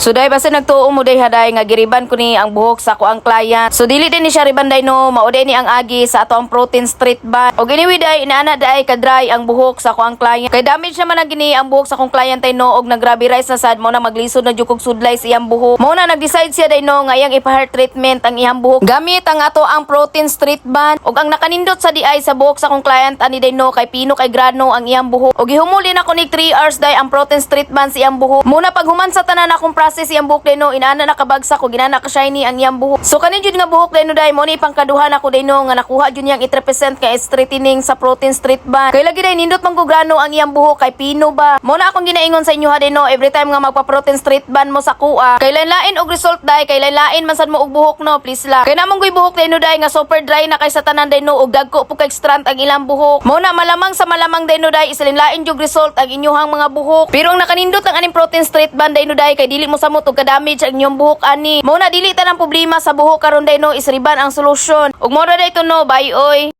So dai, basta nagtuo mo day haday nga giriban ko ni ang buhok sa akoang client. So dili din ni siya riban day no, mao day ni ang agi sa ato ang protein straight band. Og anyway day, inaana day ka dry ang buhok sa akoang client. Kay damage naman ang gini ang buhok sa akong client ay no, og naggrabe rice na sad mo na maglisod na jud kog sudlay sa iyang buhok. Mao na nag-decide siya day no nga iyang ipa-hair treatment ang iyang buhok. Gamit ang ato ang protein straight band. Og ang nakanindot sa diay sa buhok sa akong client ani day no, kay pino kay grano ang iyang buhok. Og gihumuli na ko ni 3 hours day ang protein straight band sa iyang buhok. Muna paghuman sa tanan akong process iyang buhok day no, inana nakabagsak og inana ka shiny ang iyang buhok. So kani jud nga buhok day no day, mo ni pangkaduha nako day no nga nakuha jud niyang i-represent kay straightening sa protein straight band. Kay lagi day nindot man ko grano ang iyang buhok kay pino ba. Mo na akong ginaingon sa inyo ha day no, every time nga magpa-protein straight band mo sa kuha, kay lain og result day, kay lain man sad mo og buhok no, please lang. Kay namong goy buhok day no day nga super dry na kay sa tanan day no, og dagko po kay strand ang ilang buhok. Mo na malamang sa malamang day no day, isalin-lain jud result ang inyuhang mga buhok. Pero ang nakanindot ang aning protein straight band day no day, kay dili mo samot og kadamage ang inyong buhok ani. Mo na dili tanang problema sa buhok karon day no, is riban ang solusyon. Ug mo na day to no, bye oy.